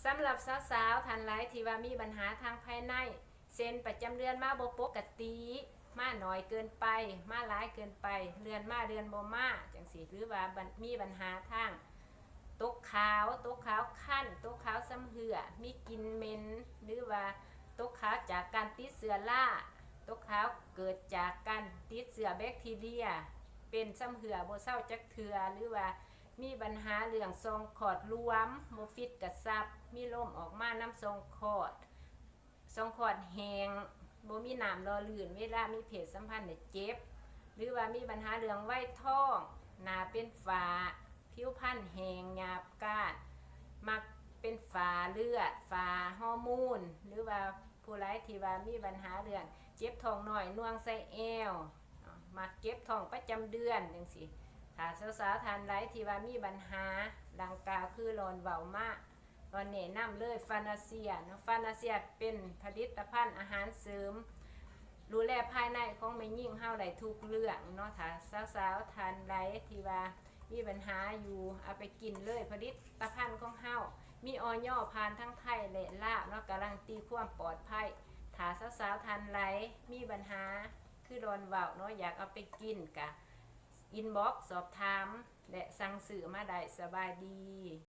ສຳລັບສາວໆທ່ານໃດທີ່ວ່າມີບັນຫາທາງພາຍໃນ ເຊັ່ນ ປະຈຳເດືອນມາບໍ່ປົກກະຕິ, ມາໜ້ອຍເກີນໄປ, ມາຫຼາຍເກີນໄປ, ເດືອນມາເດືອນບໍ່ມາ ຈັ່ງຊີ້ ຫຼືວ່າບັນ- ມີບັນຫາທາງຕົກຂາວ, ຕົກຂາວຄັນ, ຕົກຂາວຊຳເຫື່ອ, ມີກິ່ນເໝັນ ຫຼືວ່າຕົກຂາວຈາກການຕິດເຊື້ອລາ, ຕົກຂາວເກີດຈາກການຕິດເຊື້ອແບັກທີເຣຍ, ເປັນຊຳເຫື່ອບໍ່ເຊົາຈັກເທື່ອ ຫຼືວ່າ ມີບັນຫາເລື່ອງຊ່ອງຄອດຫຼວມ, ບໍ່ຟິດກະຊັບ, ມີລົມອອກມານຳຊ່ອງຄອດ, ຊ່ອງຄອດແຫ້ງ, ບໍ່ມີນ້ຳຫຼໍ່ລື່ນ, ເວລາມີເພດສຳພັນແລ້ວເຈັບ, ຫຼືວ່າມີບັນຫາເລື່ອງໄວທອງ, ໜ້າເປັນຝ້າ, ຜິວພັນແຫ້ງ, ຫຍາບການ, ມັກເປັນຝ້າເລືອດ, ຝ້າຮໍໂມນ, ຫຼືວ່າຜູ້ໃດທີ່ວ່າມີບັນຫາເລື່ອງເຈັບທ້ອງນ້ອຍ, ໜ່ວງໃສ່ແອວ, ມັກເຈັບທ້ອງປະຈຳເດືອນຈັ່ງຊີ້. ຖ້າສາວໆທ່ານໃດທີ່ວ່າມີບັນຫາດັ່ງກ່າວຄືຫຼອນເວົ້າມາ, ຫຼອນແນະນຳເລີຍ ຟານາເຊຍເນາະ. ຟານາເຊຍເປັນຜະລິດຕະພັນອາຫານເສີມ ດູແລພາຍໃນຂອງແມ່ຍິງເຮົາໄດ້ທຸກເລື່ອງເນາະ. ຖ້າສາວໆທ່ານໃດທີ່ວ່າມີບັນຫາຢູ່ ເອົາໄປກິນເລີຍ. ຜະລິດຕະພັນຂອງເຮົາມີ ອຢ ຜ່ານທັງໄທ ແລະ ລາວເນາະ, ກາລັນຕີຄວາມປອດໄພ. ຖ້າສາວໆທ່ານໃດມີບັນຫາຄືຫຼອນເວົ້າເນາະ, ຢາກເອົາໄປກິນ ກະອິນບັອກສອບຖາມ ແລະ ສັ່ງຊື້ມາໄດ້. ສະບາຍດີ.